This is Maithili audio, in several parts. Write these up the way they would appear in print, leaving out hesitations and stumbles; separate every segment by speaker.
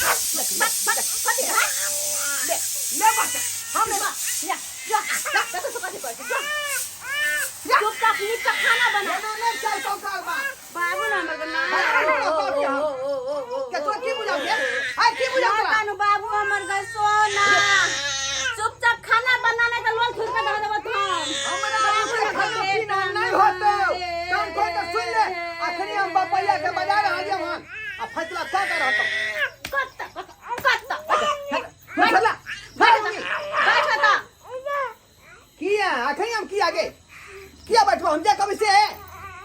Speaker 1: बक बक कथी है
Speaker 2: ले ले बच्चा हम ले
Speaker 1: जा जा जा देखो तो कथी करै छै जा चुपचाप नीक से खाना बना
Speaker 2: ना ना चल तो कर बा
Speaker 1: बाबू ना हमर ना
Speaker 2: के तोरा की बुझाउ गे हाय की बुझाउ तोरा
Speaker 1: कानू बाबू हमर गए सोना चुपचाप खाना बना नहीं तो लोल थुर के धऽ देबो हम
Speaker 2: हमरा उसे खाना पीना नहीं होतो कान खोल के सुन ले अखनी हम बपैया के बाजार आ हम आ फैसला का कर रहतो
Speaker 1: कत्ता कत्ता
Speaker 2: फैसला
Speaker 1: बैठ बैठ
Speaker 2: किया अखनी हम किया गे किया बैठबो हम जा कभी से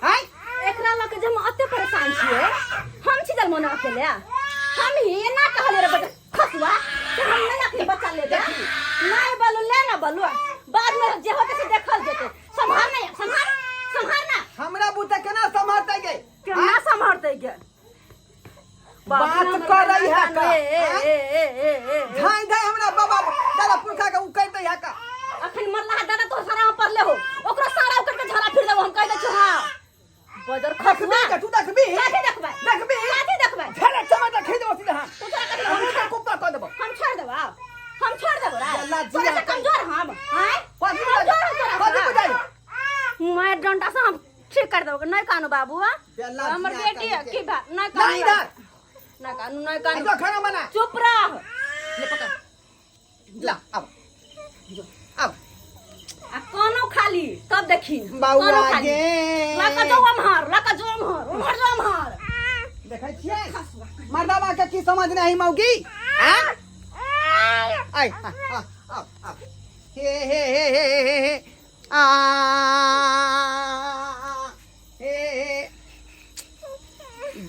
Speaker 2: हाय
Speaker 1: एकरा लऽ के जे हम अते परेशान छियै हम छी जलमोना अकेले हम ही एना कहले रे बच्चा खसुआ कि हम नहीं अपने बच्चा लेबे नहीं बोलू ले ना बोलू बाद में जे होते से देखल जेते संभाल नहीं संभाल संभाल ना
Speaker 2: हमरा बूते केना संभालते गे
Speaker 1: केना संभालते गे
Speaker 2: बात करै है का धाई धाई हमरा बाबा दादा पुरखा के उकैर दै है का
Speaker 1: अखन मरला है दादा तो सारा हम पढ़ले हो ओकरो सारा उकड़ के झरा फिर देबो हम कह दै छी हां बजर खसुआ
Speaker 2: देखबी तू देखबी
Speaker 1: काथी देखबै
Speaker 2: देखबी
Speaker 1: काथी देखबै
Speaker 2: झरा टमाटर खा देबो सीधा हम
Speaker 1: तू तोरा कथी
Speaker 2: हम तो कुप्पा कह देबो
Speaker 1: हम छोड़ देबो हम छोड़ देबो रे
Speaker 2: अल्लाह
Speaker 1: तोरा
Speaker 2: जिया
Speaker 1: से कमजोर हम हैं
Speaker 2: कथी
Speaker 1: कमजोर हम तोरा
Speaker 2: कथी
Speaker 1: से।
Speaker 2: बुझाई
Speaker 1: मैं डंडा से हम ठीक कर देबो नहीं कानू बाबू
Speaker 2: बेला
Speaker 1: हमर
Speaker 2: जिया
Speaker 1: बेटी है
Speaker 2: कहीं
Speaker 1: की बा नहीं
Speaker 2: नहीं
Speaker 1: कानू
Speaker 2: इधर
Speaker 1: नहीं कानू नहीं कानू
Speaker 2: जो खाना बना
Speaker 1: चुप रह ले पकड़
Speaker 2: ला अब अब
Speaker 1: आ कोनो खाली तब देखी
Speaker 2: बौआ गे
Speaker 1: लका जो अमहर लका जो अमहर उमहर जो अमहर
Speaker 2: देखै छियै मर्दाबा के की समझ नहीं मौगी हैं आय आ आ आ आ हे हे हे हे हे हे आ हे हे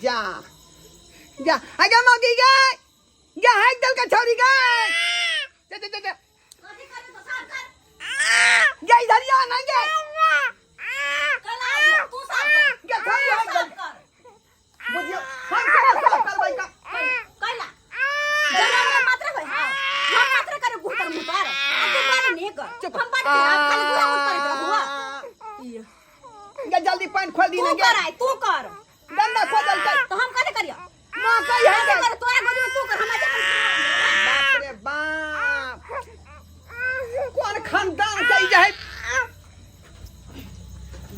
Speaker 2: जा जा आगे मौगी गे जा हाइक दल का छौरी गे जा जा जा जा
Speaker 1: कथी करे तो साफ कर
Speaker 2: जा इधर आ ना गे
Speaker 1: कल आ तू साफ कर
Speaker 2: गे छौरी हाइक दल
Speaker 1: साफ कर
Speaker 2: बुझियो हम केना साफ करबै का
Speaker 1: कैला जना मात्र होय हां हम मात्र करे गुतर मुतर आ तू बड़ नीक
Speaker 2: चुप
Speaker 1: हम बड़ नीक खाली गुहा मुतर करैत रहुआ ई
Speaker 2: गे जल्दी पानि खोल दी
Speaker 1: तू
Speaker 2: ना गे
Speaker 1: कर आय तू कर
Speaker 2: डंडा खोदल कर
Speaker 1: तो हम कथी करियो
Speaker 2: माँ कही है
Speaker 1: कथी कर तोरा गोदी में तू कर हम आज
Speaker 2: बाप रे बाप कोन खानदान के ई जे है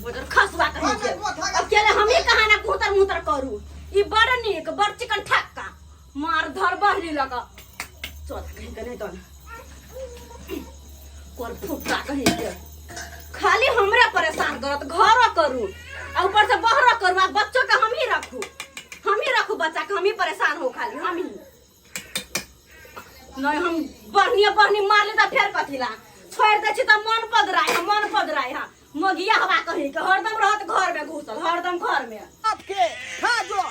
Speaker 1: बजर खसुआ कहीं के
Speaker 2: हाँ,
Speaker 1: अकेले हम ही कहाँ ना कुतर मुतर करू ई बड़ नीक बड़ चिकन ठक्का मार धर बहरी लगा चल कहीं के नहीं तो कोर फुट्टा कहीं के खाली हमरे परेशान करत घरो करू आ ऊपर से बहरो करू आ बच्चों के हम ही रखू हम ही रखू बच्चा के हम ही परेशान हो खाली हम ही नहीं हम बढ़नी बढ़नी मार ले तऽ फेर कथी ला छोड़ दै छी तऽ मन पदराय है मन पदराय है मगिया हवा कहीं के हरदम रहत घर में घुसल हरदम घर में
Speaker 2: आपके खा जो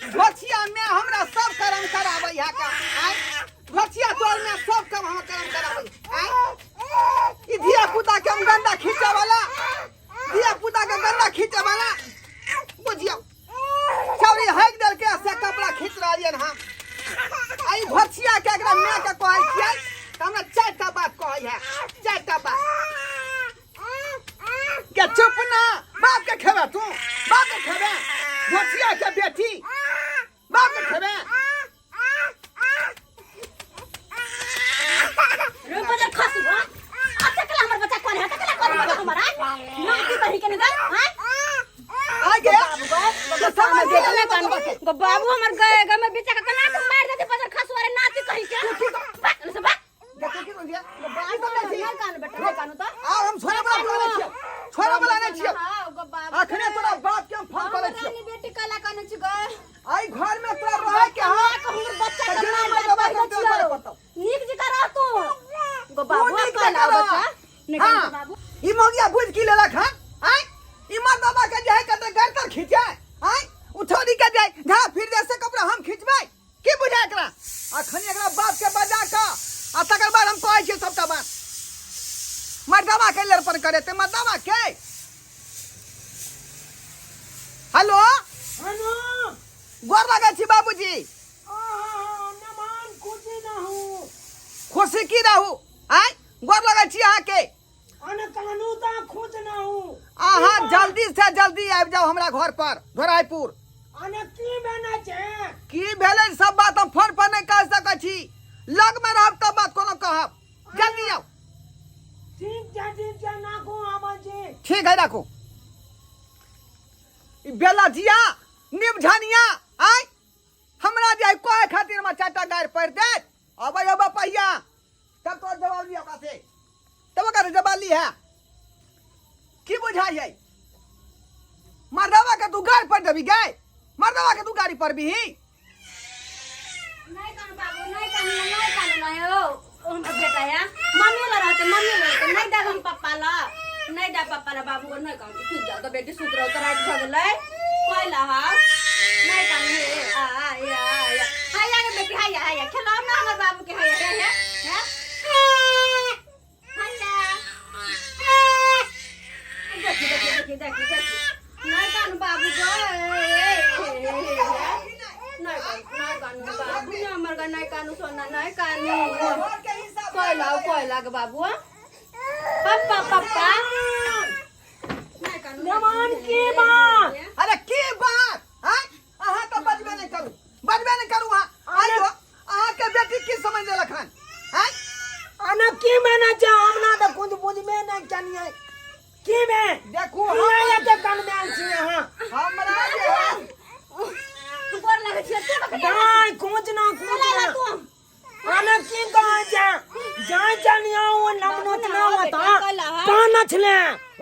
Speaker 2: घोचिया में हमरा सब कर्म कराबै है का आय घोचिया तोर में सब काम हम कर्म कराबै आय ई धिया पुता के हम गंदा खींचे वाला धिया पुता के गंदा खींचे वाला बुझियो छौरी हक देल के से कपड़ा खींच रहलियन हम आई घोचिया के एकरा माय के कहै छियै तऽ हमरा चारिटा बात कहै है चारिटा बात के चुप ना बाप के खेबे तू बाप के खेबे घोचिया के बेटी बाप के खेबे
Speaker 1: रे बजर खसु हां अच्छा कला हमर बच्चा कोन है कला कोन बच्चा हमर हां नाती बही के नगर हां
Speaker 2: आ गया तो समझ गेलै
Speaker 1: गो बाबू हमर गए ग में बेचा के कना के मार देते बजर खसु अरे नाती कही के बाक से बाक
Speaker 2: देखो की बोलिया
Speaker 1: बाबू नहीं कान बेटा नहीं कानू तो
Speaker 2: आ हम छोड़े वाला बोला नहीं छियो छोड़े वाला नहीं छियो
Speaker 1: हां गो बाबू
Speaker 2: अखने तोरा बाप के हम फोन करे छियो
Speaker 1: रानी बेटी कला कानू छी गए
Speaker 2: आई घर में तोरा रहे के हां
Speaker 1: हमर बच्चा
Speaker 2: तऽ
Speaker 1: के
Speaker 2: जेना
Speaker 1: मार
Speaker 2: मरदबा
Speaker 1: देते
Speaker 2: के तेल करे पड़तौ।
Speaker 1: नीक जकाँ रह तू गो बाबू
Speaker 2: नीक
Speaker 1: कला
Speaker 2: जकाँ रह।
Speaker 1: बच्चा नहीं कानू
Speaker 2: हाँ
Speaker 1: बाबू
Speaker 2: ई मौगिया बुझ की लेलक हन आय ई मर्दबा के जे है कते घर तर खींचे आय उठौनी के जाय घा फिर जैसे कपड़ा हम खींचबै की बुझाय एकरा अखन एकरा बाप के बजा के आ तकर बाद हम कहै छियै सबटा बात मर्दबा के लड़पन करे ते मर्दबा के हेलो
Speaker 3: हेलो
Speaker 2: गोर लगै छी बाबूजी
Speaker 3: नमान खुशी रहू
Speaker 2: खुशी की रहू आय गोर लगै छी अहाँके
Speaker 3: अन कानू ता खुश रहू
Speaker 2: अहाँ जल्दी से जल्दी आबि जाउ हमरा घर पर धोराईपुर
Speaker 3: अन की भेना छै
Speaker 2: की भेलै सब बात हम फोन पर नहि कहबै। राखू ई बेलजिया निमझनिया आय हमरा जे कहे खातिर हमरा चाटा गारि पड़ि देत अबै अबै पहिया तब तोर जवाब लिया ओकरा से तब ओकरा जवाब ली है की बुझाइ है मर्दवा के तू गारि पड़ देबी गए मर्दवा के तू गाड़ी पर भी
Speaker 1: नहीं कानू बाबू नहीं कानू नहीं कानू नहीं हो हमर बेटा या मम्मी ला रहते मम्मी ला रहते नहीं देब हम पप्पा ला नहीं देब पप्पा ला बाबू को नहीं कानू सुत जाओ तो बेटी सुत रहो तो रात भर गेलै कोई ला हा नहीं कानू हे आ आ या या हाया गे बेटी हाया हाया खेलाओ ना हमर बाबू के हाया हे हे हे हाया देखी देखी देखी देखी देखी नहीं कानू बाबू को नहीं कानू नहीं कानू बाबू ने हमर का नहीं कानू सोना नहीं कानू कोयला कोयला के बाबू पप्पा पप्पा नहीं कानू
Speaker 3: नमान की बात
Speaker 2: अरे की बात आय अहाँ तऽ बजबे नहि करू बजबे नहि करू अहाँ आइयो अहाँ के बेटी की समझ लेलक हन आय
Speaker 3: अना की मैंने जा हमना त कुछ बुझबे नहीं कनिए की में
Speaker 2: देखू
Speaker 3: किया ये के कान में आल छी अहाँ
Speaker 2: हमरा जे है
Speaker 1: गोर लगै छियै तू कखनी
Speaker 3: दाई कुछ ना कुछ
Speaker 1: चला
Speaker 3: ना
Speaker 1: तू
Speaker 3: अना की कहा जा जा चलिया वो नमनो
Speaker 1: बाबू ना
Speaker 3: ना
Speaker 1: बेटा,
Speaker 3: होता
Speaker 1: कल हा।
Speaker 3: पाना छले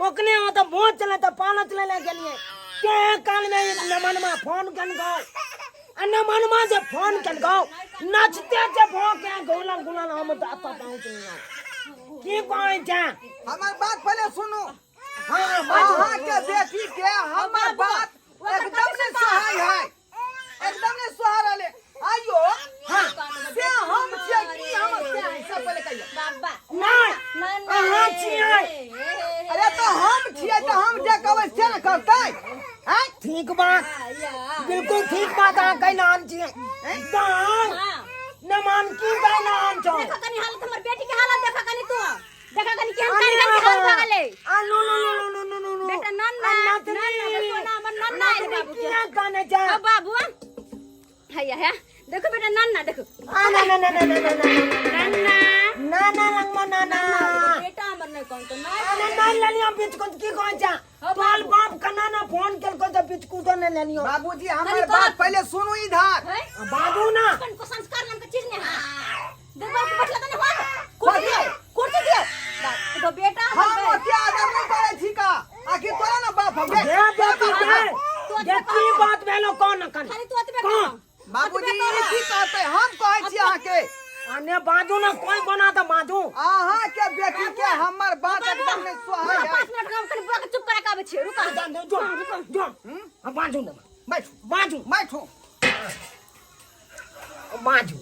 Speaker 3: ओकने होता बहुत चले त पाना चले ले गेलिए के कान में नमन मा फोन कन गो आ नमन मा जे फोन कन गो नाचते जे भो के गोला गोला हम त अता पहुंच नहीं की कहै जा
Speaker 2: हमर बात पहले सुनू
Speaker 3: हां बाजू
Speaker 2: अहाँ के बेटी के हमर बात एकदम नहीं सोहाय है एकदम नहीं सोहा रहले आइयो
Speaker 3: हां
Speaker 2: से हम छियै की हम से से पहले कहियो
Speaker 1: बाबा
Speaker 3: नहीं
Speaker 1: ना
Speaker 3: अहाँ छियै
Speaker 2: अरे तो हम छियै तऽ हम जे कहबै से ने करतै आँय
Speaker 3: ठीक बात बिल्कुल ठीक बात अहाँ कहना आन छियै दाई नमान की कहना आन छौ
Speaker 1: देखा कनी हालत हमर बेटी के हालत देखा कनी तू देखा कनी केहन कारीगर के हालत भऽ गेलै
Speaker 3: आ लो लो लो लो लो लो लो
Speaker 1: बेटा नन्ना नन्ना सोना हमर नन्ना आयल बाबू के
Speaker 3: किया कहने जा
Speaker 1: ओ बाबू हैया है देखो बेटा नन्ना देखो
Speaker 3: आ ना ना ना ना ना ना
Speaker 1: नन्ना
Speaker 3: ना ना रंगमा ना ना
Speaker 1: बेटा हमर नहीं कौन तो
Speaker 3: आ
Speaker 1: नहीं
Speaker 3: ना ना ललियो बिचकुट की कहै जा तोल बाप कना ना फोन केलको त बिचकुटो ने लेलियो
Speaker 2: बाबूजी
Speaker 1: कनी
Speaker 2: हमर
Speaker 1: कह।
Speaker 2: बात पहले सुनू इधर
Speaker 1: है
Speaker 3: बाबू ना
Speaker 1: अपन को संस्कार नाम के चीज नहीं है देखो के बैठला तने हो कुर्सी दियो कुर्सी दियो तो बेटा
Speaker 2: हम
Speaker 1: हमर
Speaker 2: ओते आदर नहीं करै छी का आखिर तोरा ना बाप हम
Speaker 3: दे बेटी दे
Speaker 1: तू
Speaker 3: दे की बात भेलो कौन कन
Speaker 1: खाली तू अतबे
Speaker 3: कौन?
Speaker 1: कह
Speaker 2: बाबूजी ई की कहते हम कहै छी अहाँके
Speaker 3: अने बाजू ना कोई बना त बाजू
Speaker 2: अहाँके बेटी के हमर बात एकदम नहीं सोहाय है
Speaker 1: 5 मिनट काम कनी बुआ के चुप करा के आबै छियै रुका
Speaker 3: जो जो जो हम बाजू ना
Speaker 2: बैठू
Speaker 3: बाजू
Speaker 2: बैठू
Speaker 3: बाजू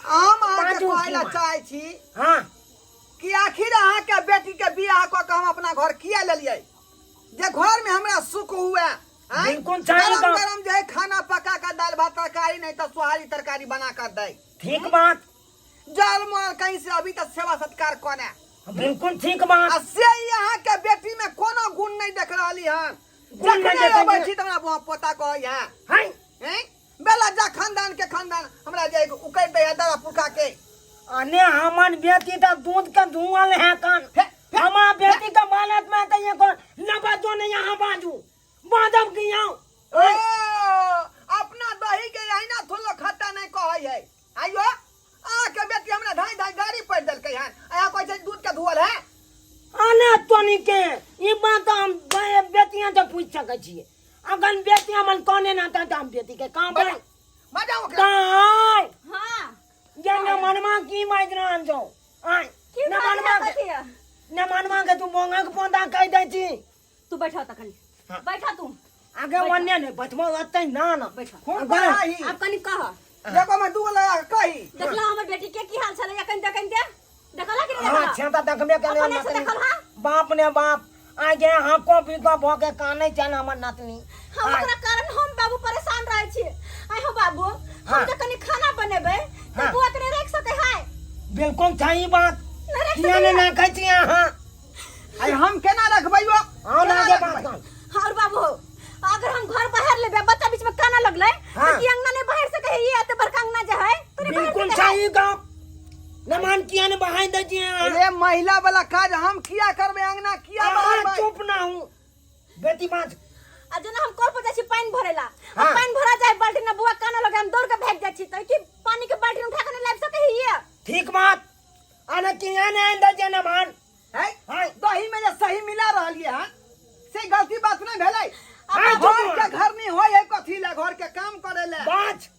Speaker 2: हम अहाँके
Speaker 3: बाजू
Speaker 2: कहै लए
Speaker 3: की बात?
Speaker 2: चाहै छी
Speaker 3: हाँ
Speaker 2: कि आखिर अहाँके बेटी के बियाह कऽ के हम अपना घर किया लेलियै जे घर में हमरा सुख हुए आँय?
Speaker 3: बिल्कुल सही
Speaker 2: गरम
Speaker 3: बात।
Speaker 2: गरम जे है खाना पका के दाल भात तरकारी नहीं तो सोहारी तरकारी बना कर दे
Speaker 3: ठीक बात
Speaker 2: जल मरल कहीं से अभी तक सेवा सत्कार कोने
Speaker 3: बिल्कुल ठीक
Speaker 2: आ
Speaker 3: बात
Speaker 2: से यहाँ के बेटी में कोनो गुण नहीं देख रहली हन
Speaker 3: गुण नहीं
Speaker 2: जखने
Speaker 3: देखै
Speaker 2: अबै
Speaker 3: छी।
Speaker 2: छी त हमरा बुआ पोता कहै है
Speaker 3: है
Speaker 2: हैं बेला जा खानदान के खानदान हमरा जे उकैर दै है दादा पुरखा के
Speaker 3: अने हमन बेटी त दूध के धुआं है कान
Speaker 2: फे- फे-
Speaker 3: हमा बेटी के बालत में त ये को न बाजो ने यहाँ बाजू बाजब की आओ
Speaker 2: ओ अपना दही के अहिना थोलो खट्टा नहीं कहै है आइयो अहाँ के बेटी हमरा धाई धाई गाड़ी पड़ देलकै हन अहाँ कहै छै दूध के धुअल है
Speaker 3: अने तोनी के ई बात हम बेटियां से पूछ सकै छियै अगर बेटी हमन कोने ना त हम बेटी के काम
Speaker 2: बजा बजा ओकरा
Speaker 3: काय
Speaker 1: हां
Speaker 3: ये न मनमा की माइज रहन छौ आय
Speaker 1: की
Speaker 3: न मनमा
Speaker 1: बात
Speaker 3: के
Speaker 1: है
Speaker 3: न मनमा के तू बोंगा के पौधा कह दै छी
Speaker 1: तू बैठा तखन
Speaker 3: हाँ।
Speaker 1: बैठा तू
Speaker 3: आगे ओन्ने नहीं बैठबो ओतै ना ना
Speaker 1: बैठा।
Speaker 2: खून बहाही
Speaker 1: आब कनी कह
Speaker 2: देखो मैं दूगो लगा के कही
Speaker 1: देखला हमर बेटी के की हाल छलै अखन देखन दे देखला कि नहीं
Speaker 3: हाँ
Speaker 1: देखला
Speaker 3: छेता देखबे के
Speaker 1: अपने से देखल हा
Speaker 3: बाप ने बाप आगे हाको पीको भऽ के कानै छल हमर नातनी
Speaker 1: हम ओकरा कारण हम बाबू परेशान रहै छी आइ हो बाबू हम
Speaker 3: हाँ।
Speaker 1: जे कनी खाना बनेबै तऽ
Speaker 3: हाँ।
Speaker 1: बौआ के नहि राखि सकै है
Speaker 3: बिल्कुल सही बात
Speaker 1: नहि राखि
Speaker 3: किया
Speaker 1: सकै
Speaker 3: ने ना कहै छी अहाँ
Speaker 2: आइ हम केना रखबै यो
Speaker 3: हाँ ना
Speaker 2: केना
Speaker 3: के
Speaker 2: रखबै?
Speaker 3: बात कर
Speaker 1: हाँ और बाबू अगर हम घर बाहर लेबै बच्चा बीच में काना लगलै
Speaker 3: हाँ।
Speaker 1: तऽ की अंगना नहि बाहर सकै है ई एते बड़का अंगना जे है तऽ नहि बाहर
Speaker 3: बिल्कुल
Speaker 1: सकै है
Speaker 3: सही गप नमान किया ने बहाय दै छी अहाँ
Speaker 2: अरे महिला वाला काज हम किया करबै अंगना किया
Speaker 3: अहाँ
Speaker 2: बहारबै
Speaker 3: चुप ना हूँ बेटी बाँच।
Speaker 1: आ जेना हम कल पर जाइ छी पानि भरै ला, आ
Speaker 3: हाँ।
Speaker 1: पानि भरा जाय बाल्टी ना, बुआ काना लगे, हम दौड़ के भागि जाइ छी, तऽ की पानी के बाल्टी उठा के नहीं लाबि सकै हियै?
Speaker 3: ठीक बात। आने किया ने आनि दै छै नमान?
Speaker 2: है
Speaker 3: हाँ।
Speaker 2: दही में जे सही मिला रहलियै हन से गलती बात नहीं भेलै।
Speaker 3: हाँ,
Speaker 2: घर के घर नहीं होय है कथी ले घर के काम करे ले।
Speaker 3: बाँच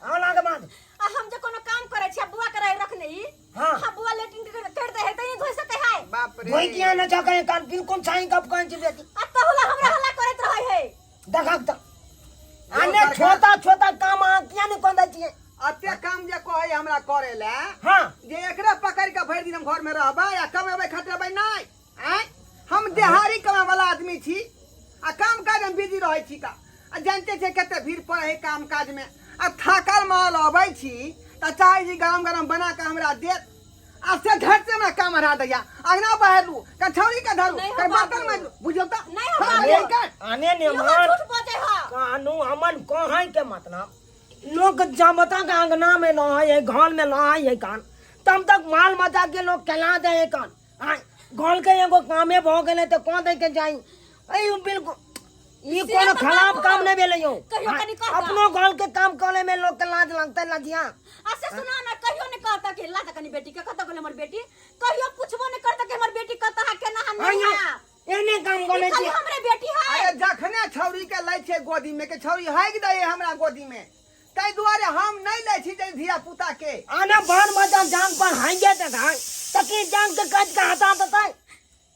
Speaker 3: आना के बाँच।
Speaker 1: आ हम जे कोनो काम करै छी आ बुआ के रहे रखने ई,
Speaker 3: हाँ।
Speaker 1: हाँ, बुआ लेटिन के कर दे है त ई धोइ सकै है?
Speaker 2: बाप रे।
Speaker 3: धोइ किया न सकै कान? बिल्कुल सही गप कहै छी बेटी।
Speaker 1: आ तहुला हमरा हल्ला करैत रहै है।
Speaker 3: देखक तऽ आने छोटा छोटा काम अहाँ किया नहि कऽ दै छियै?
Speaker 2: अते काम जे कहै हमरा करे ले,
Speaker 3: हाँ,
Speaker 2: जे एकरा पकड़ के भरि दिन हम घर में रहबै आ कमेबै खटेबै नहि। आँय, हम देहारी कमाय वाला आदमी छी आ काम काज में बिजी रहै छी का, आ जानते छियै कते भीड़ पड़ै है काम काज में, आ थाकल मारल अबै छी तऽ चाहै छी गरम गरम बना के हमरा देत, आ से झट से हमरा काम हरा दैया। अंगना बहेलू, कछौरी के धरू,
Speaker 1: नहीं हो
Speaker 2: कर बर्तन
Speaker 1: बाबू।
Speaker 2: में बुझल तऽ
Speaker 1: नहीं हो
Speaker 2: हाँ,
Speaker 1: बाबू।
Speaker 2: यही कर।
Speaker 3: आने
Speaker 1: इहो
Speaker 3: नेमान
Speaker 1: झूठ बजै ह।
Speaker 3: कानू हमन कहै के मतलब लोग जमता के अंगना में लहै है, घर में लहै है कान, तब तक माल मचा के लोग केला दे है कान। आ घर के एगो कामे भऽ गेलै तऽ कऽ दै के चाही। ऐ बिल्कुल ई
Speaker 1: से
Speaker 3: कोनो
Speaker 1: तऽ
Speaker 3: खराब
Speaker 1: बाबू,
Speaker 3: काम नहीं भेलै यौ।
Speaker 1: कहियो कनि कहता।
Speaker 3: अपनो घर के काम करे में लोग के लाज लगतै, लजिया।
Speaker 1: आ से सुना ना, कहियो नहीं कहता कि ला कनि बेटी के, कतऽ गेल हमर बेटी, कहियो पूछबो नहीं करता कि हमर बेटी कतऽ है, केना है, नहीं
Speaker 3: आइयो,
Speaker 1: है।
Speaker 3: एहने काम
Speaker 1: ई
Speaker 3: करे
Speaker 1: खाली
Speaker 3: छी।
Speaker 1: हमरे बेटी है।
Speaker 2: अरे जखने छौरी के लै छै गोदी में के छौरी हाइक दै है हमरा गोदी में, ताहि दुआरे हम नहीं लै छी जे धिया पुता के।
Speaker 3: आना बाल बच्चा जांग पर हाइके देतै तऽ की जांग के काटि के हटा देतै,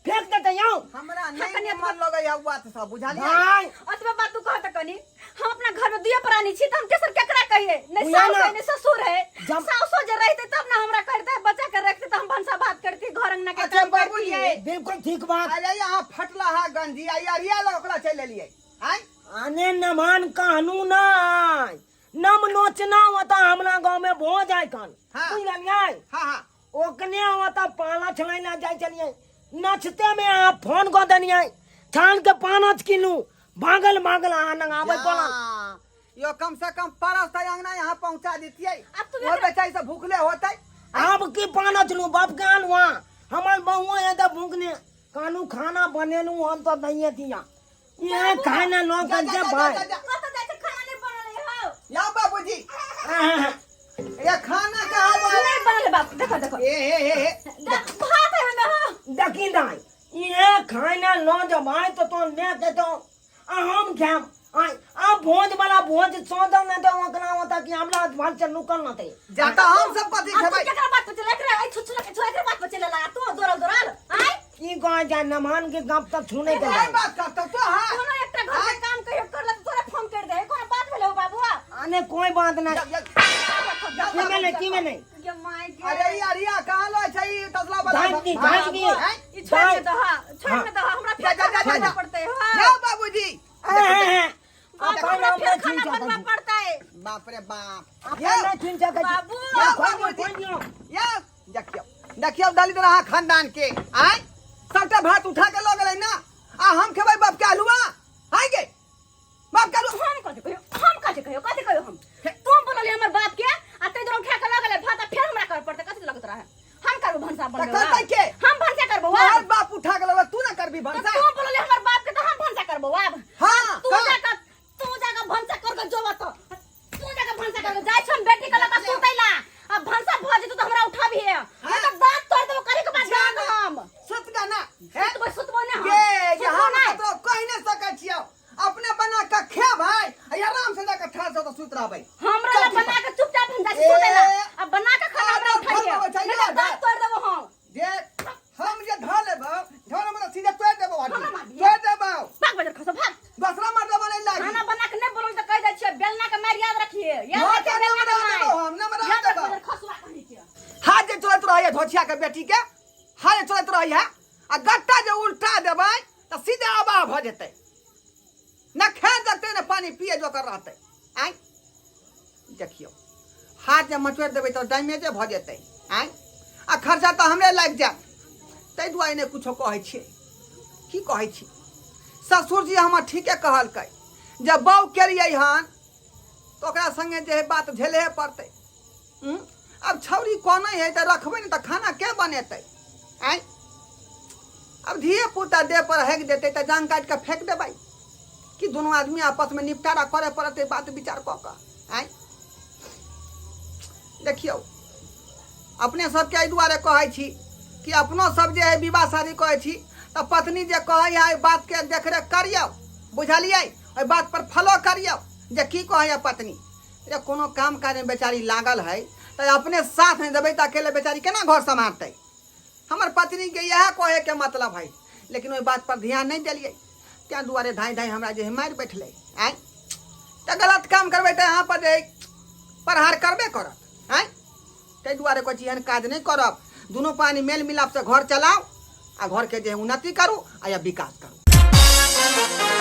Speaker 3: फेंक देतै यौ?
Speaker 2: हमरा नहीं निमन लगै है बात सब, बुझलियै?
Speaker 3: भाई।
Speaker 1: अतबे बात तू कहत कनी, हम अपना घर में दुए प्राणी छी त हम तेसर केकरा कहिए? नहीं
Speaker 3: बुझा
Speaker 1: सास
Speaker 3: ना।
Speaker 1: है, नहीं ससुर है।
Speaker 3: जब
Speaker 1: सासो जे रहते तब ना हमरा करते, बच्चा के रखते त हम भनसा भात करती, घर अंगना के
Speaker 2: अच्छा,
Speaker 1: काम
Speaker 2: बाबूजी।
Speaker 1: करती।
Speaker 3: बिल्कुल ठीक बात।
Speaker 2: अरे यहाँ फटला है गंजी, आ अरिया लग ओकरा चलि एलियै। आँय?
Speaker 3: आने नमान कहनू नहीं, नम नोचना होता हमरा गांव में भोज आय कान।
Speaker 2: हाँ।
Speaker 3: बुझलियै?
Speaker 2: हाँ, हाँ।
Speaker 3: ओकने होता पाला छलाई ना जाय चलिए, नचते में आप फोन कऽ देनियै, छान के पानच किनू, भागल भागल अहाँ नंग आबै पड़ल।
Speaker 2: यो कम से कम परस तक अंगना यहाँ पहुंचा देतियै।
Speaker 1: अब तू
Speaker 2: वो बेचारी से भूखले होतै।
Speaker 3: आब की पानच लू बाप के आलू, हमर बहुआ है तऽ भूखने कानू खाना बनेलू हम तो नहीं दिया, ये खाना लो
Speaker 2: जा,
Speaker 3: कर
Speaker 2: जा,
Speaker 3: के
Speaker 2: जा,
Speaker 3: भाई।
Speaker 2: जा, जा।
Speaker 1: कतऽ जाइ छै खाना नहीं बनल है हौ?
Speaker 2: या बाबूजी।
Speaker 3: आहा।
Speaker 2: ये खाना कहाँ बनल?
Speaker 1: नहीं बनल है बाप, देखो देखो।
Speaker 2: ए, ए, ए, ए।
Speaker 1: भात है ओहिमे हौ।
Speaker 3: देखी दाई, ये खाना लो जब भाई तो तो ले के तो आ हम खाम। आ आ भोज वाला भोज सौदा न तो ओकरा होता कि हमरा भात से नुकल न ते।
Speaker 2: जा तो हम सब कथी
Speaker 1: आ तू
Speaker 2: खेबै?
Speaker 1: केकरा बात पर चले एकरा? ऐ छुछुला के छुआ, एकरा बात पर चले ला तू दौड़ल दौड़ल। आय?
Speaker 3: की कहै जा नमान के गप त सुनै के
Speaker 2: कोई
Speaker 3: जाय।
Speaker 2: बात करतो तो हां।
Speaker 1: कोनो एकटा घर के काम कहियो करला त तोरा फोन कर दे, कोनो बात भेलै हो बाबू?
Speaker 3: आने कोई बात नहीं।
Speaker 2: जा, जा, जा,
Speaker 3: की में नहीं, की में नहीं।
Speaker 1: गे my गे।
Speaker 2: अरे ई अरिया कहाँ लो छै ई तसला वाला?
Speaker 3: झाँक दी, झाँक दी।
Speaker 2: आँय?
Speaker 1: ई छोड़ के दह, छोड़ के दह, हमरा
Speaker 2: जा, जा, जा, जा, जा।
Speaker 1: पड़तै हां।
Speaker 2: जा बाबूजी।
Speaker 3: आहा,
Speaker 1: बाप,
Speaker 3: अपन
Speaker 1: हमरा
Speaker 3: हम
Speaker 1: फेर
Speaker 3: नहीं
Speaker 1: खाना
Speaker 3: छीन
Speaker 1: बनबऽ
Speaker 3: सकै छी।
Speaker 1: पड़तै।
Speaker 2: बाप रे बाप।
Speaker 3: अपन
Speaker 2: यौ,
Speaker 3: नहीं छीन सकै छी।
Speaker 1: बाबू।
Speaker 2: यौ,
Speaker 3: खोल दियौ,
Speaker 2: बाबूजी।
Speaker 3: खोल दियौ।
Speaker 2: यौ, देखियौ, देखियौ दलित रहा खानदान के। आँय? सबटा भात उठा के लऽ गेलै ना, आ हम खेबै बाप के आलुआ? आँय गे? बाप के आलुआ।
Speaker 1: हम कथी कहियो, हम कथी कहियो, कथी कहियो हम? तुम बोललियै हमर बाप के, आ तै दुआरे उठा के लऽ गेलै भात, आ फेर हमरा करऽ पड़तै। कथी लगत रहे? हम करबो भनसा बनबै?
Speaker 2: तऽ करतै के?
Speaker 1: हम भनसा करबो
Speaker 2: तोहर
Speaker 1: आब।
Speaker 2: बाप उठा के लऽ गेलै, तू ना करबी
Speaker 1: तऽ
Speaker 2: भनसा?
Speaker 1: तू बोललियै हमर बाप के तऽ हम भनसा करबो आब।
Speaker 2: हाँ,
Speaker 1: तू
Speaker 2: कर।
Speaker 1: जाकऽ, तू जाकऽ भनसा कर के जोबऽ तऽ। तू जाकऽ भनसा कर के जाइ छम बेटी के लऽ कऽ सुतै ला। आ भनसा भऽ जेतौ तऽ हमरा उठाबिहे। नहीं तऽ दाँत तोड़ि देबो, कहिके बाद
Speaker 2: जा
Speaker 1: दाँत हम।
Speaker 2: सुत गा ना, हे?
Speaker 1: सुतबो, सुतबो नहि हम।
Speaker 2: गे, जे
Speaker 1: सुतबो
Speaker 2: हम
Speaker 1: नहि।
Speaker 2: ककरो कहि नहि सकै छियौ। अपने बना के खेबै, आ आराम से जाके ठाढ़ छौ तऽ सुति रहबै।
Speaker 1: हमरा ला
Speaker 2: चौकी
Speaker 1: बना
Speaker 2: पर।
Speaker 1: के चुपचाप हम जाइ छी
Speaker 2: ए,
Speaker 1: सुतै ला। आ बना के खाना हमरा
Speaker 2: आदत
Speaker 1: उठाइए।
Speaker 2: खत्म होइ छै,
Speaker 1: नहीं तऽ
Speaker 2: याद
Speaker 1: दाँत
Speaker 2: है।
Speaker 1: तोड़ि देबो हम।
Speaker 2: जे हम जे धऽ लेबौ, धऽ लेबौ तऽ सीधे तोड़ि देबौ हड्डी।
Speaker 1: हमरा मारबिही?
Speaker 2: तोड़ि देबौ।
Speaker 1: भाग बजर खसो, भाग।
Speaker 2: दोसरा मर्दबा नहि लागी।
Speaker 1: खाना बना के नहि बोलल तऽ कहि दै छियै, बेलना के मारि याद रखिए। याद
Speaker 2: हँ,
Speaker 1: रखिए
Speaker 2: तऽ
Speaker 1: बेलना के
Speaker 2: नमरा
Speaker 1: मारि।
Speaker 2: देबौ हम, नमरा
Speaker 1: याद रख
Speaker 2: देबौ।
Speaker 1: बजर खसुआ कहीं के।
Speaker 2: हाथ जे चलैत रहैया धोछिया के बेटी के, हाथ जे चलैत रहैया, आ गट्टा जे उल्टा देबै तऽ सीधे अबाह भऽ जेतै। न खाए जगतै न पानि पिए जोकर रहतै। आँय देखियौ, हाथ जे मचोड़ि देबै तऽ डैमेजे भऽ जेतै। आँय, आ खर्चा तऽ हमरे लागि जायत, ताहि दुआरे नहि कुछो कहै छियै। की कहै छी, ससुरजी हमर ठीके कहलकै जे बहू केलियै हन तऽ ओकरा सङ्गे जे है बात झेलहे पड़तै। आब छौरी कोना है तऽ रखबै ने तऽ खाना के बनेतै? आँय, आब धिये पुता देह पर हेक देतै तऽ जांग काटि कऽ फेंक देबै कि दुनू आदमी आपसमे निपटारा करय पड़तै बात विचार कऽ कऽ आँय देखियौ अपने सबके एहि दुआरे कहै छी कि अपनो सब जे है विवाह शादी कहै छी तऽ पत्नी जे कहै है एहि बातके देखरेख करियौ बुझलियै ओहि बात पर फॉलो करियौ जे की कहै है पत्नी रे कोनो काम काजमे बेचारी लागल है तऽ अपने साथ नहि देबै तऽ अकेले बेचारी केना घर सम्हारतै हमर पत्नीके इएह कहैके मतलब है लेकिन ओहि बात पर ध्यान नहि देलियै ताहि दुआरे धाँइ धाँइ हमरा जे है मारि बैठलै आँय तऽ गलत काम करबै तऽ अहाँ पर जे है प्रहार करबे करत आँय ताहि दुआरे कहै छी एहन काज नहि करब दुनू पानी मेल मिलापसँ घर चलाउ आ घरके जे है उन्नति करू आ या विकास करू।